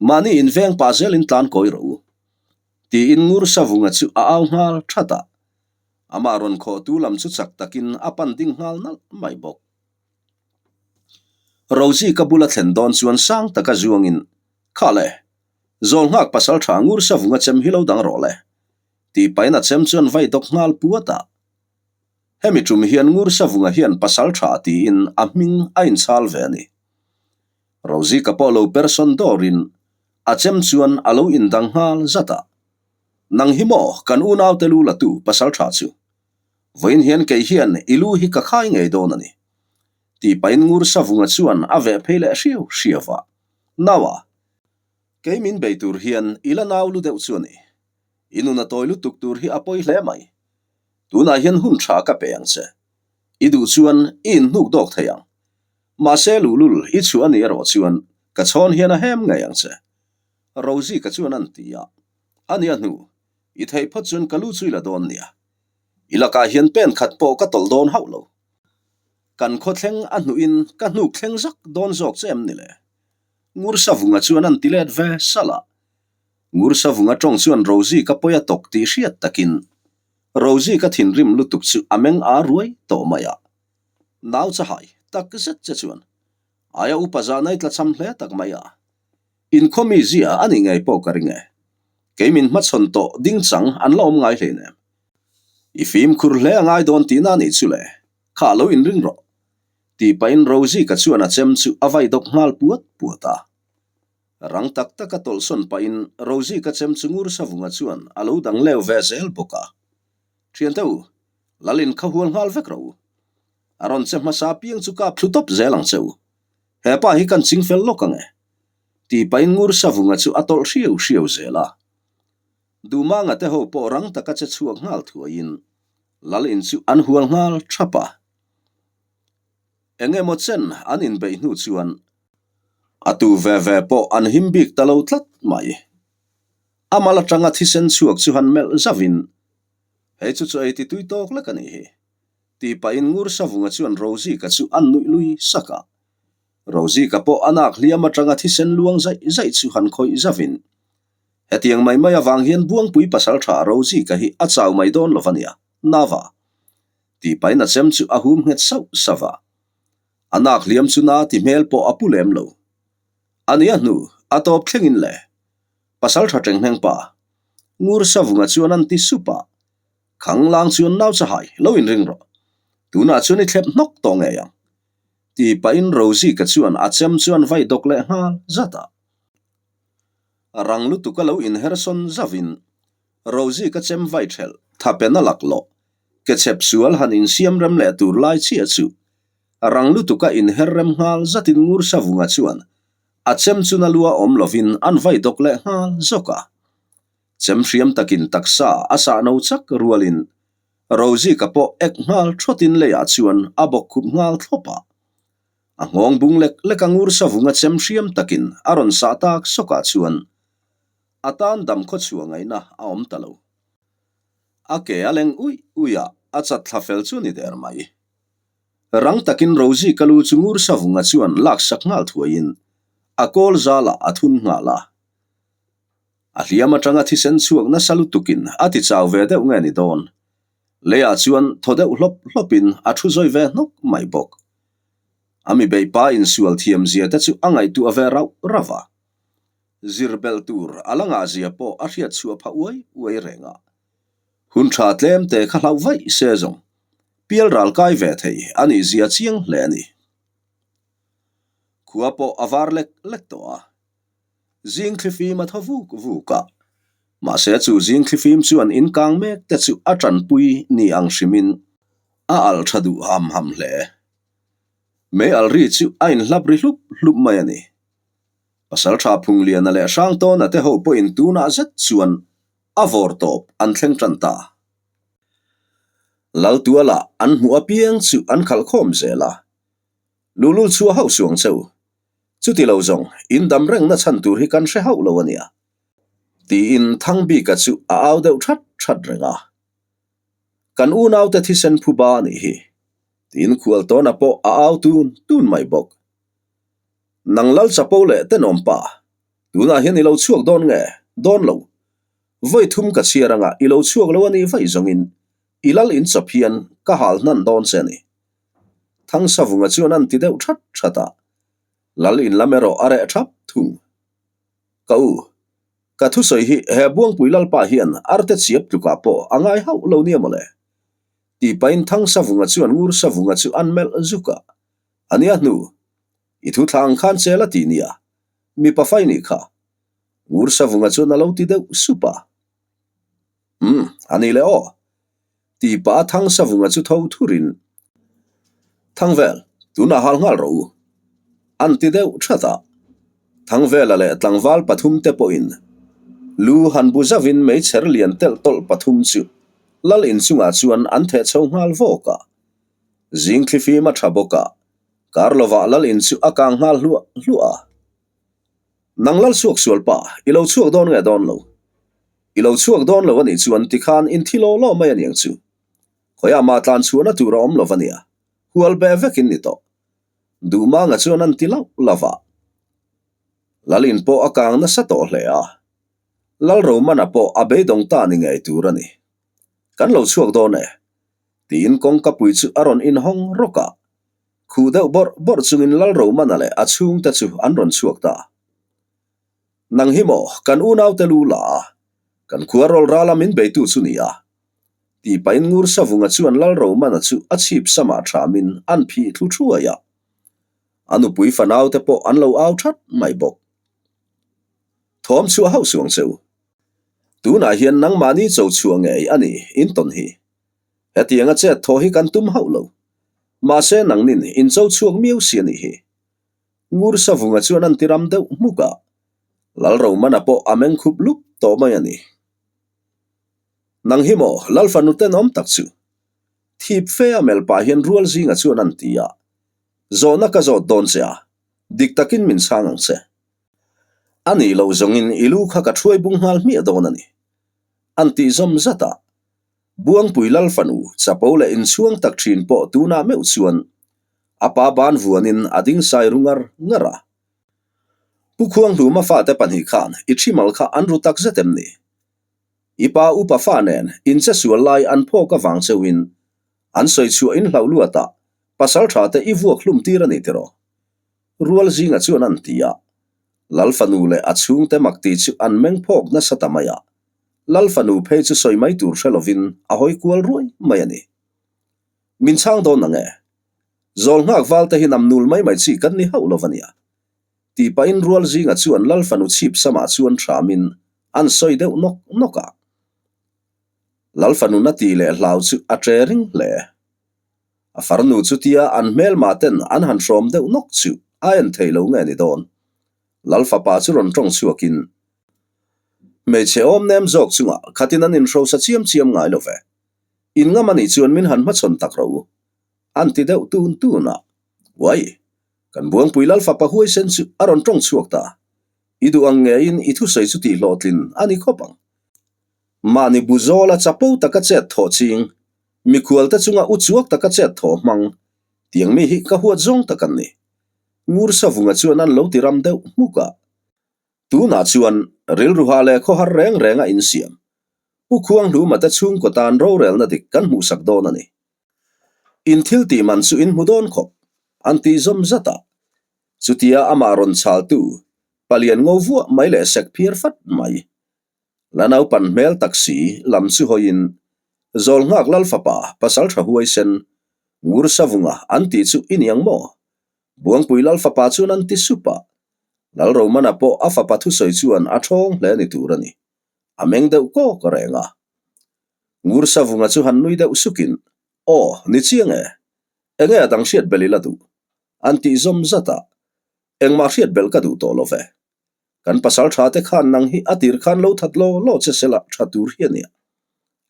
mahni inveng pah zelin tlan kawi rawh u, tiin Ngur Savunga chu a au nghal that a. Amah rawn khawhtu lam chu chak takin a pan ding nghal nalh mai bawk. Rosie ka bula thlen dawn chuan sang taka zuangin, Kha le! Zawlnghak pasalṭha ngur savunga chem hi lo dang rawh le, tih pahin a chem chuan vai dawk nghal puat a. Hemi tum hian ngur savunga hian pasalṭha tiin a hming a inchhal ve a ni. Rozika pawh lo persawn dawrin a chem chuan a lo indang nghal zat a. Nang hi maw kan unaute lu latu pasalṭha chu? Vawiin hian kei hian i lu hi ka khai ngei dawn a ni. Tih pahin ngur savunga chuan a veh phei leh hriau hriau a. Naua, kei min bei tur hian i la nau lu deuh chu a ni. I nun a tawi lutuk tur hi a pawi hle mai. Tunah hian hun tha ka pe ang che. I duh chuan i inhnuk dawk thei ang. Mahse luhlul i chhuah a nih erawh chuan ka chhawn hian a hem ngei ang che. Rosie ka chuan an ti a. A nia hnu, i theih phawt chuan ka lu chu i la dawn nia. I lakah hian pen khat pawh ka tawlh dawn hauh lo. Kan khaw thleng a hnuhin ka hnuk thleng zak dawn zawk che em ni le? Ngursavunga chuan an ti let ve salh a. Ngursavunga tawng chuan Rosie ka pawi a tawk tih hriat takin Rosie ka thinrim lutuk chu a meng aa ruai tawh mai a. Nau chahai tak zet che chuan aia upa zahna i tlachham hle tak mai a. Inkhawmi zia a nih ngei pawh ka ring e. Kei min hmachhawn tawh ding chang an la awm ngai hleinem. I fimkhur hle a ngai dawn tihna a nih chu le, kha lo inring rawh. Tih pahin Rozika chuan a chem chu a vai dawk nghal puat puat a. Rang tak taka tawlhsawn pahin Rozika chem chu ngur savunga chuan a lo dang leu ve zel bawk a. Thiante u, Lalin kha hual nghal vek rawh u. A rawn che hmasa piang chu kap thlu tawp zel ang che u. He pa hi kan ching fel lawk ang e. Tih pahin ngur savunga chu a tawlh hriau hriau zel a. Dumanga te ho pawh rang taka che chhuak nghal thuaiin Lal in chu an hual nghal thap a. Eng emaw chen an inbeih hnu chuan a tu ve ve pawh an him bik ta lo tlat mai. A mal atanga thisen chhuak chu han melh zauhin, Hei chu chu ei ti tui tawk lek a nih hi. Tih pahin ngur savunga chuan Rozika chu an nuih lui sak a. Rozika pawh a nak hliam atanga thisen luang zaih zaih chu han khawih zauhin, Hetiang mai mai avang hian Buangpui pasal tha Rozika hi a chau mai dawn lo va nia, Nava. Tih pahin a chem chu a hum nghet sauh sauh a. A nak hliam chu na ti hmel pawh a pu lem lo. A nia hnu, a tawp thlengin le. Pasal tha tenghneng pa. Ngur Savunga chuan an ti sup a. Khanglang chuan nau chahai lo inring rawh. Tunah chuan i thlep hnawk tawh ngei ang. Tih pahin Rozika chuan a chem chuan vai dawk leh nghal zat a. Rang lutuk a lo inhersawn zauhin Rozika chem vai thelh thapen a laklawh ke chhep sual han insiam rem leh tur lai chiah chu rang lutuk a inher rem nghal zatin Ngursavunga chuan a chem chu na lua awm lovin an vai dawk leh nghal zawk a. Chem hriam takin taksa a sah no chak rualin Rozika pawh ek nghal thawtin leiah chuan a bawk khup nghal thlawp a. A nghawng bung lek lek a ngur savunga chem hriam takin a rawn sah tak sawkah chuan a tan dam khaw chhuah ngaihna a awm ta lo. A ke a leng uih uih a, a chat thla fel chu ni der mai. Rang takin Rozika lu chu ngur savunga chuan laksak nghal thuaiin a kawl zalah a thun nghal a. A hliam atanga thisen chhuak nasa lutukin a ti chau ve deuh nge ni dawn. Leiah chuan thaw deuh hlawp hlawpin a thu zawi ve hnawk mai bawk. A mi beih pa insual thiam zia te chu a ngaihtuah ve rauh rauh a. Zir belh tur a la ngah zia pawh a hriat chhuah phah uai uai reng a. Hun tha tlem te kha hlauh vaih se zawng pial ral kai ve thei a nih zia chiang hle a ni. Khua pawh a var lek lek tawh a. Zing thlifim a thaw vuk vuk a, mahse chu zing thlifim chuan in kang mek te chu a tanpui ni ang hrimin a alh tha duh ham ham hle. Mei alh ri chu a inhlap ri hlup hlup mai a ni. Pasaltha Phungliana leh Hrangtawna te ho pawhin tunah zet chuan a vawr tawp an thleng tan ta. Laltuala an hmuh apiang chu an khalh khawm zel a, Luhlul chhuah hauh suang che u. Chuti lo zawng, in dam rengna chhan tur hi kan hre hauh lo a nia. Tiin Thangbika chu a au deuh that that reng a. Kan unaute thisen phu ba a nih hi. Tiin Khualtawna pawh a au tun tun mai bawk. Nang lal chapo leh tenawm pa, tunah hian i lo chhuak dawn nge? Dawn lo. Vawi thum ka chhiar anga i lo chhuak lo a nih vaih zawngin i lal in chawp hian ka hal hnan dawn che a ni. Thangsavunga chuan an ti deuh that that a, Lal in lam erawh a reh thap thung. Ka u, Ka thusawi hi he Buangpui Lalpa hian arte chiap tlukah pawh a ngai hauh lo nia mawle. Tih pahin Thangsavunga chuan Ngursavunga chu an melh zuk a. A nia hnu, i thu thla ang khan che la ti nia, mipa fai nih kha. Ngursavunga chuan a lo ti deuh sup a. Umm, a ni le aw. Tih pah a Thangsavunga chu tho thurin, Thangvel, tunah hal nghal rawh u. An ti deuh that a. Thangvela leh tlangval pathum te pawhin lu han bu zauhin meichher lian telh tawlh pathum chu lal inchungah chuan an theh chho nghal vawk a. Zing thlifim a tha bawk a, kar lovah lal in chu a kang nghal hluah hluah a. Nang lal chhuak sual pa, i lo chhuak dawn nge dawn lo? I lo chhuak dawn lo a nih chuan tikhan in thi law law mai a niang chu. Khawiah mah tlan chhuahna tur a awm lo va nia, hual beh vekin ni tawh. Duhmanga chuan an ti lauh lauh a. Lal in pawh a kang nasa tawh hle a. Lal Romana pawh a beidawng ta ni ngei tur a ni. Kan lo chhuak dawn e. Tiin kawngka pui chu a rawn inhawng rawk a. Khuh deuh bawrh bawrh chungin Lal Romana leh a chhungte chu an rawn chhuak ta. Nang hi maw kan unaute lu la a, kan khua rawl rala min beitu chu ni a. Tih pahin Ngur Savunga chuan Lal Romana chu a chhip samah thamin an phih thlu thuai a. A nupui fanaute pawh an lo au that mai bawk. Thawm chhuah hauh suang che u. Tunah hian nangmahni cho chhuah ngei a ni intawn hi. Hetianga chet thaw hi kan tum hauh lo. Mahse nangnin in cho chhuak miau si a nih hi. Ngur Savunga chuan an ti ram deuh hmuk a. Lal Romana pawh a meng khup lup tawh mai a ni. Nang hi maw Lal fanu tenawm tak chu? Thip fe a melh pah hian rual zinga chuan an ti a. Zawhna ka zawt dawn che a, dik takin min chhang ang che. A nih loh zawngin i lu kha ka thuai bung nghal hmiah dawn a ni. An tih zawm zat a. Buangpui Lal fanu chapo leh inchhuang tak thin pawh tunah meuh chuan a pa ban vuanin a ding sai ru ngar ngar a. Pu Khuanghluma fate pahnih khan i thimal kha an ru tak zet em ni? I pa upa fa nen inche sual lai an phawk avang cheuhin an sawi chhuah in hlauh luat a, pasal tha te i vuak hlum tir a ni tiraw? Rual zinga chuan an ti a. Lal fanu leh a chhungte mak ti chu an meng phawk nasa ta mai a. Lal fanu phei chu sawi mai tur hre lovin a hawi kual ruai mai a ni. Min chhang dawn ang e. Zawl nghak val te hi nam nul mai mai chi kan ni hauh lo va nia. Tih pahin rual zinga chuan Lal fanu chhip samah chuan hramin an sawi deuh nawk nawk a. Lal fanu na ti leh hlau chu a tre ring hle. A farnu chutia an hmelma ten an han hrawm deuh nawk chu a en thei lo nge ni dawn. Lal fapa chu rawn tawng chhuakin, Hmeichhe awm nem zawk chungah khatin an inhrosa chiam chiam ngai lo ve. In ngam anih chuan min han hmachhawn tak rawh u. An ti deuh tun tun a. Uai! Kan Buangpui Lal fapa huaisen chu a rawn tawng chhuak ta. I duh ang ngeiin i thusawi chu tih hlawhtlin a ni khawp ang. Mahni bu zawla chapo taka chet thawh ching, mikhualte chunga u chuak taka chet thawh hmang, tiang mi hi ka huat zawng tak an ni. Ngur Savunga chuan an lo ti ram deuh hmuk a. Tunah chuan rilruha leh khawhar reng renga insiam, Pu Khuanghluma te chhungkaw tan rorelna dik kan hmuhsak dawn a ni. In thil tih man chu in hmu dawn khawp, an tih zawm zat a. Chutia amah rawn chhaltu, palian ngo vuah mai leh sek phiar fat mai. La naupan hmel tak si lam chu hawiin, Zawl nghak Lal fapa pasal tha huaisen, Ngur Savunga an tih chu i niang maw? Buangpui Lal fapa chuan an ti sup a. Lal Romana pawh a fapa thusawi chuan a thawng hle ni tur a ni. A meng deuh kawk reng a. Ngur Savunga chu han nui deuh sukin, Aw, ni chiang e. Enge a dang hriat belh i la duh? An tih zawm zat a. Engmah hriat belh ka duh tawh lo ve. Kan pasal tha te khan nang hi a tir khan lo that law law che sela tha tur hi a nia.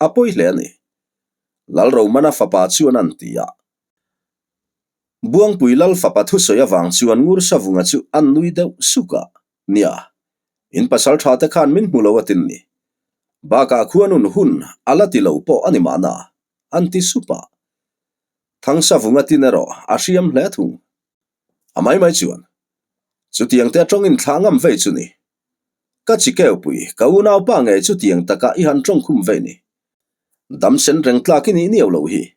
A pawi hle a ni. Lal Romana fapa chuan an ti a. Buangpui Lal fapa thusawi avang chuan Ngur Savunga chu an nui deuh suk a. Nia, in pasal tha te khan min hmu lo a tin ni. Bakah khuanun hun a la ti lo pawh a ni mahna, an ti sup a. Thangsavunga tin erawh a hriam hle thung. A mai mai chuan, Chutiang te atawngin thlah ngam vei chu ni. Ka chi keupui, ka unaupa ngei chutiang taka i han tawng khum vei ni. Dam sen reng tlak i nih niau loh hi.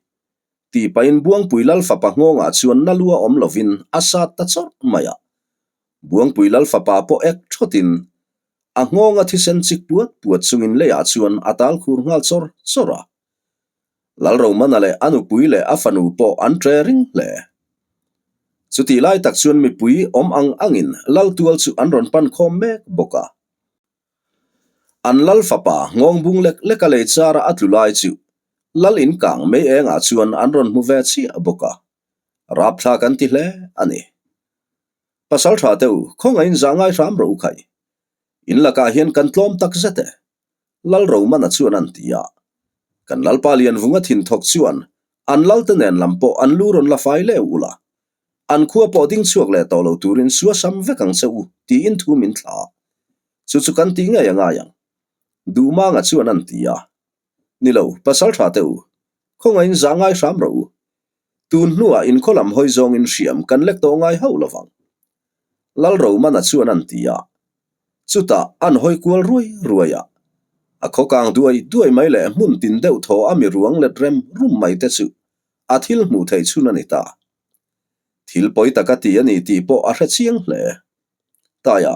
Tih pahin Buangpui Lal fapa nghawngah chuan na lua awm lovin a sat ta chawrh mai a. Buangpui Lal fapa pawh ek thawtin. A nghawnga thisen chik puat puat chungin leiah chuan a tal khur nghal chawr chawr a. Lalromana leh a nupui leh a fanu pawh an ṭe ring hle. Chutih lai tak chuan mipui awm ang angin lal tual chu an rawn pan khawm mek bawk a. An lal fapa nghawng bung lek leka lei chara a tlu lai chu lal in kang mei engah chuan an rawn hmu ve chiah bawk a. Rapthlak an ti hle a ni. Pasal tha teh u, khawngaihin zah ngai hram rawh u khai. In lakah hian kan tlawm tak zet e. Lal Romana chuan an ti a. Kan Lalpa Lianvunga thinthawk chuan an lalte nen lam pawh an lu rawn la fai leu ula, an khua pawh ding chhuak leh tawh lo turin suasam vek ang che u tiin thu min thla a. Chu chu kan tih ngei a ngai ang. Duhmanga chuan an ti a. Ni lo, pasal tha teh u, khawngaihin zah ngai hram rawh u. Tun hnuah inkhaw lam hawi zawngin hriam kan lek tawh ngai hauh lovang. Lal Romana chuan an ti a. Chutah an hawi kual ruai ruai a. A khaw kang duai duai mai leh hmun tin deuh thaw a mi ruang let rem rum mai te chu a thil hmuh theih chhun a ni ta. Thil pawi taka ti a ni tih pawh a hre chiang hle. Taia,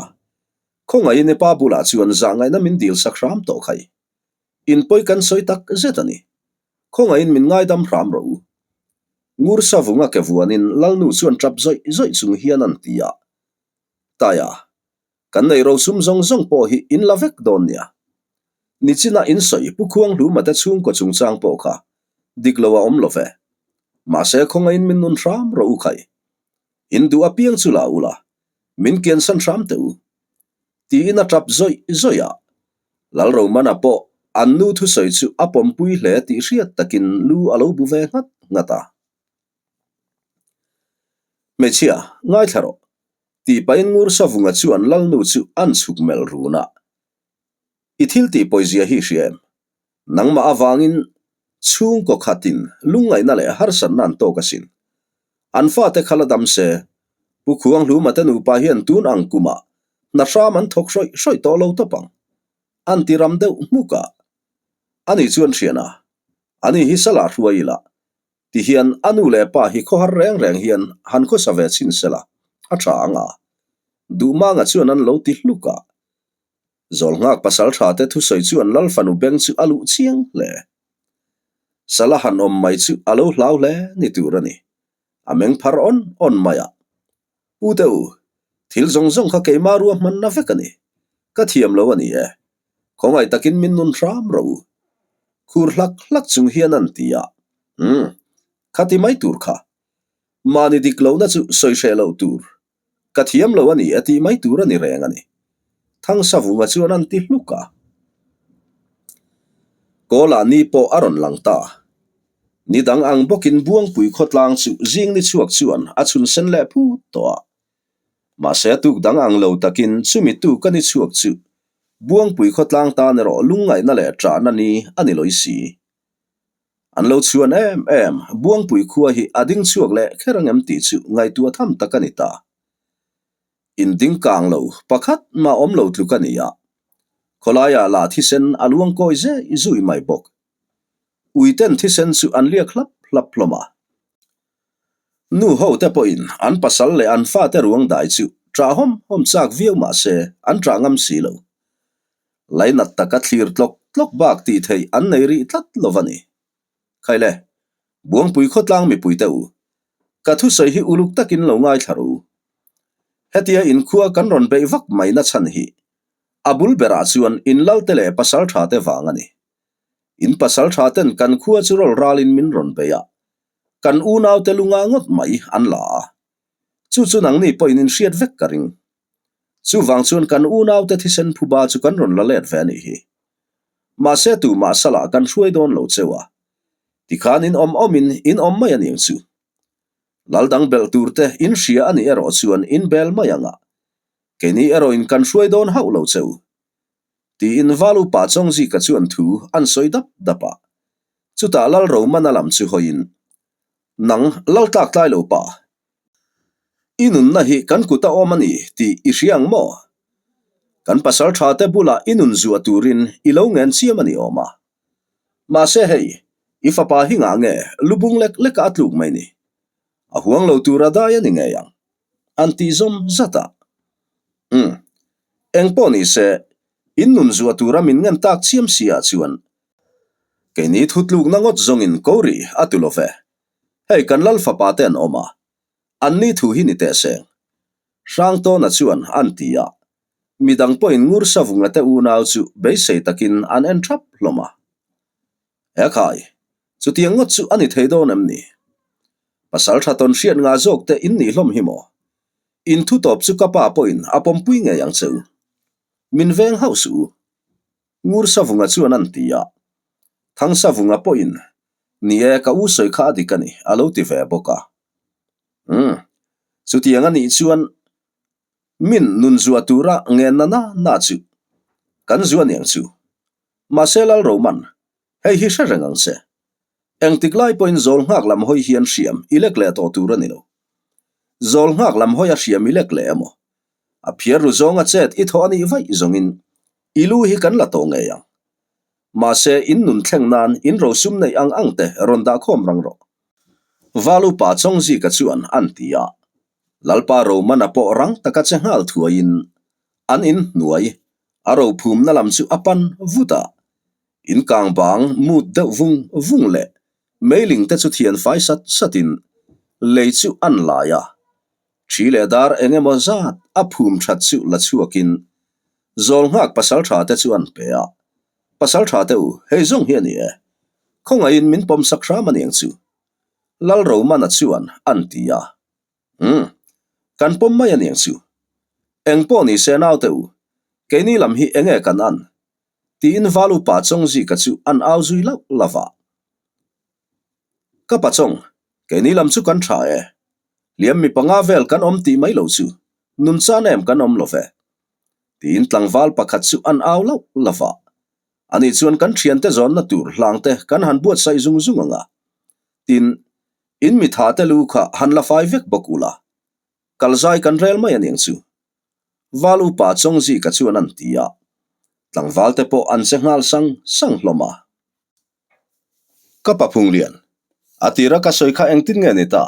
khawngaihin i pa bulah chuan zahngaihna min dil sak hram tawh khai. Inpawi kan sawi tak zet a ni. Khawngaihin min ngaidam hram rawh u. Ngur savunga ke vuanin Lalnu chuan tap zawih zawih chung hian an ti a. Taia, kan nei rosum zawng zawng pawh hi in la vek dawn nia. Nichina in sawi Pu Khuanghluma te chhungkaw chungchang pawh kha dik lo a awm lo ve. Mahse khawngaihin min nun hram rawh u khai. In duh apiang chu la ula, min kiansan hram teh u. Tiin a tap zawih zawih a. Lalromana pawh an nu thusawi chu a pawmpui hle tih hriat takin lu a lo bu ve nghat nghat a. Hmeichhia, ngaithla rawh, tih pahin Ngursavunga chuan Lalnu chu an chhuk melh run a. I thil tih pawizia hi hria em? Nangmah avangin chhungkaw khatin lungngaihna leh harsatna an tawk asin. An fate kha la dam se, Pu Khuanghluma te nupa hian tun ang kumah hna hram an thawk hrawih hrawih tawh lo tawp ang. An ti ram deuh hmuk a. Ani chuan hrian a, Ani hi salah hruai ila, ti hian a nu leh pa hi khawhar reng reng hian han khawsa ve chhin sela, a tha ang a. Duhmanga chuan an lo ti hluk a. Zawlnghak pasal tha te thusawi chuan Lal fanu beng chu a luh chiang hle. Sala han awm mai chu a lo hlau hle ni tur a ni. A meng phar awn awn mai a. Pu te u, thil zawng zawng kha keimah ruahmanna vek a ni. Ka thiam lo a ni e. Khawngaih takin min nun hram rawh u. Khur hlak hlak chung hian an ti a. Umm, kha ti mai tur kha. Mahni dik lohna chu sawi hreh loh tur. Ka thiam lo a ni a tih mai tur a ni reng a ni. Thangsavunga chuan an ti hluk a. Kawlah ni pawh a rawn lang ta. Ni dang ang bawkin Buangpui khawtlang chu zing ni chhuak chuan a chhun sen leh phut tawh a. Mahse a tuk dang ang lo takin chumi tuk a ni chhuak chu Buangpui khawtlang tan erawh lungngaihna leh ṭahna ni a ni lawi si. An lo chhuan em em, Buangpui khua hi a ding chhuak leh kher ang em tih chu ngaihtuah tham tak a ni ta. In ding kang lo, pakhat mah awm lo tluk a ni a. Khawlaiah lah thisen a luang kawi zeh zui mai bawk. Uiten thisen chu an liak hlap hlap hlawm a. Nu ho te pawhin an pasal leh an fate ruang dai chu ṭah hawm hawm chak viau mah se an ṭah ngam si lo. Lainat taka thlir tlawk tlawk bak tih theih an nei rih tlat lo va ni. Khaile, Buangpui khawtlang mipui te u, ka thusawi hi uluk takin lo ngaithla ru. Hetia inkhua kan rawn beih vak mai na chhan hi a bul berah chuan in lalte leh pasal tha te vang a ni. In pasal tha ten kan khua chu rawl ralin min rawn beih a, kan unaute lunga ngawt mai an la a. Chu chu nangni pawhin in hriat vek ka ring. Chuvang chuan kan unaute thisen phuba chu kan rawn la let ve a nih hi. Mahse tumah salah kan hruai dawn lo cheu a. Tikhan in awm awmin in awm mai a niang chu. Lal dang belh tur te in hria a nih erawh chuan in bel mai ang a. Keini erawhin kan hruai dawn hauh lo cheu. Tiin Val upa Chawngzika chuan thu an sawi dap dap a. Chutah Lal Romana lam chu hawiin, Nang Lal tlak tlai lo pa, I nunna hi kan kut a awm a ni tih i hria ang maw? Kan pasal tha te bulah i nun zuah turin i lo ngen chiam a ni awm a. Mahse hei, i fapa hi ngah nge lubung lek leka a tluk mai ni? A huang lo tura dai a ni ngei ang. An tih zawm zat a. Umm. Engpawh ni se. In nun zuah tura min ngen tak chiam si ah chuan keini thutlukna ngawt zawngin ko rih a tu lo ve. Hei kan lal fapa te an awm a, anni thu hi ni teh seng. Hrangtawna chuan an ti a, midang pawhin ngur savunga te unau chu beisei takin an en thap hlawm a. Ekhai, chutiang ngawt chu a ni thei dawn em ni? Pasal tha tawn hriat ngah zawk te in nih hlawm hi maw? In thu tawp chu ka pa pawhin a pawmpui ngei ang che u. Min veng hauh suh u. Ngur Savunga chuan an ti a. Thang Savunga pawhin, Ni e, ka u sawi kha a dik a ni, a lo ti ve bawk a. Umm, chutiang a nih chuan min nun zuah tura ngenna na na chu kan zuah niang chu. Mahse Lalroman, hei hi hre reng ang che. Engtik lai pawhin zawl nghak lam hawi hian hriam i lek leh tawh tur a ni lo. Zawl nghak lam hawi a hriam i lek leh emaw? A phiar ru zawnga chet i thawh a nih vaih zawngin i lu hi kan la tawh ngei ang. Mahse in nun thleng nan in rosum neih ang ang te rawn dah khawm rang rawh. Val upa Chawngzika chuan an ti a. Lalpa Romana pawh rang taka che nghal thuaiin an in hnuai a rophumna lam chu a pan vut a. In kang bang mut deuh vung vung leh meiling te chu thian fai sat sat in lei chu an lai a. Thi leh dar eng emaw zat a phum that chu la chhuak in zawl nghak pasal tha te chu an pe a. Pasal tha te u, hei zawng hi a ni e. Khawngaihin min pawm sak hram a niang chu. Lalromana chuan an ti a. Umm, kan pawm mai a niang chu. Eng pawh ni se naute u, keini lam hi enge kan an? Tiin val upa Chawngzika chu an au zui lauh lauh a. Ka pa Chawng, keini lam chu kan tha e. Hliam mi panga vel kan awm tih mai lo chu, nun chan em kan awm lo ve. Tiin tlangval pakhat chu an au lauh lauh a. Ani chuan kan thiante zawnna tur hlangte kan han buatsaih zung zung ang a. Tin, In mi tha te lu kha han la fai vek bawk ula, kal zai kan rel mai aniang chu. Val upa Chawngzika chuan an ti a, tlangval te pawh an che nghal sang sang hlawm a. Ka pa Phunglian, a tira ka sawi kha engtin nge ni ta?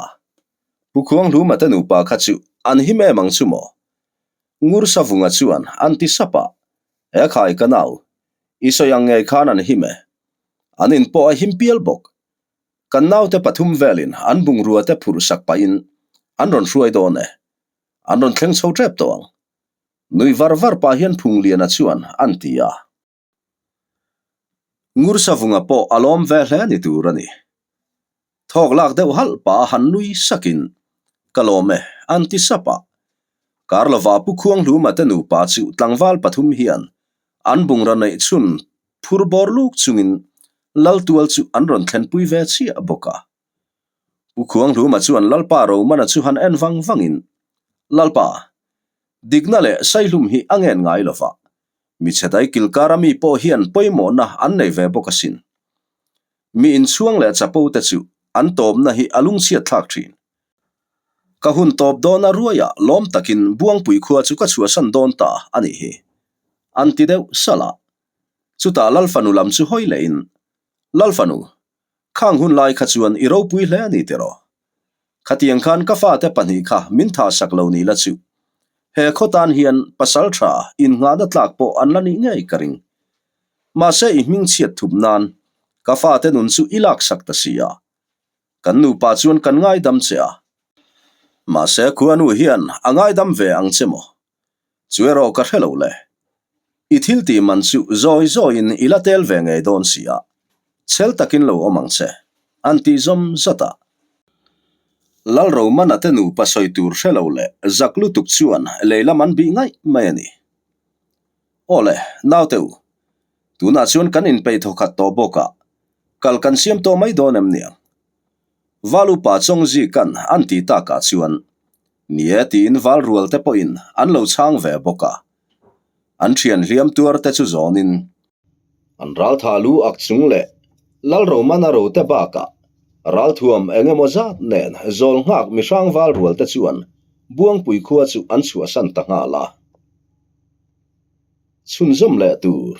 Pu Khuanghluma te nupa kha chu an him em ang chu maw? Ngur Savunga chuan an ti sap a, He khai ka nau, i sawi ang ngei khan an him e. An in pawh a him pial bawk. Kan naute pathum velin an bungrua te phurh sak pahin an rawn hruai dawn e. An rawn thleng chho tep tawh ang. Nui var var pah hian Phungliana chuan an ti a. Ngursavunga pawh a lawm ve hle ni tur a ni. Thawk lak deuh halh pah a han nui sakin, Ka lawm e, an ti sap a. Karlova Pu Khuanghluma te nupa chu tlangval pathum hian an bungra neih chhun Phur bawr luk chungin Laltual chu an rawn thlenpui ve chiah bawk a. Pu Khuanghluma chuan Lalpa Romana chu han en vang vangin, Lalpa, dikna leh saihlum hi a ngen ngai lova, mi chhedai kilkara mi pawh hian pawimawhna an nei ve bawk asin. Mi inchhuang leh chapo te chu an tawpna hi a lungchhiat thlak thin. Ka hun tawp dawna ruaiah lawm takin Buangpui khua chu ka chhuahsan dawn ta a nih hi, an ti deuh salh a. Chutah Lalfanu lam chu hawi lehin, Lalfanu, khang hun lai kha chuan i ropui hle a ni tiraw? Khatiang khan ka fate pahnih kha min tha sak lo ni la chu. He khaw tan hian pasal tha innghahna tlak pawh an la nih ngei ka ring. Mahse i hmingchhiat thup nan ka fate nun chu i laksak ta si a. Kan nupa chuan kan ngaidam che a. Mahse khuanu hian a ngaidam ve ang che maw? Chu erawh ka hre lo le. I thil tih man chu zawi zawiin i la tel ve ngei dawn si a, chhel takin lo awm ang che, an tih zawm zat a. Lalromana te nupa sawi tur hre lo leh zak lutuk chuan lei lam an bih ngaih mai a ni. Aw le, naute u, tunah chuan kan inpeih thawkhat tawh bawk a, kal kan siam tawh mai dawn em niang? Val upa Chawngzikan an ti takah chuan, Ni e tiin val rual te pawhin an lo chhang ve bawk a. An thian hliam tuar te chu zawnin, an raltha lu ak chung leh Lalromana ro te bakah ralthuam eng emaw zat nen zawl nghak mihrang val rual te chuan Buangpui khua chu an chhuahsan ta nghal a. Chhunzawm leh tur.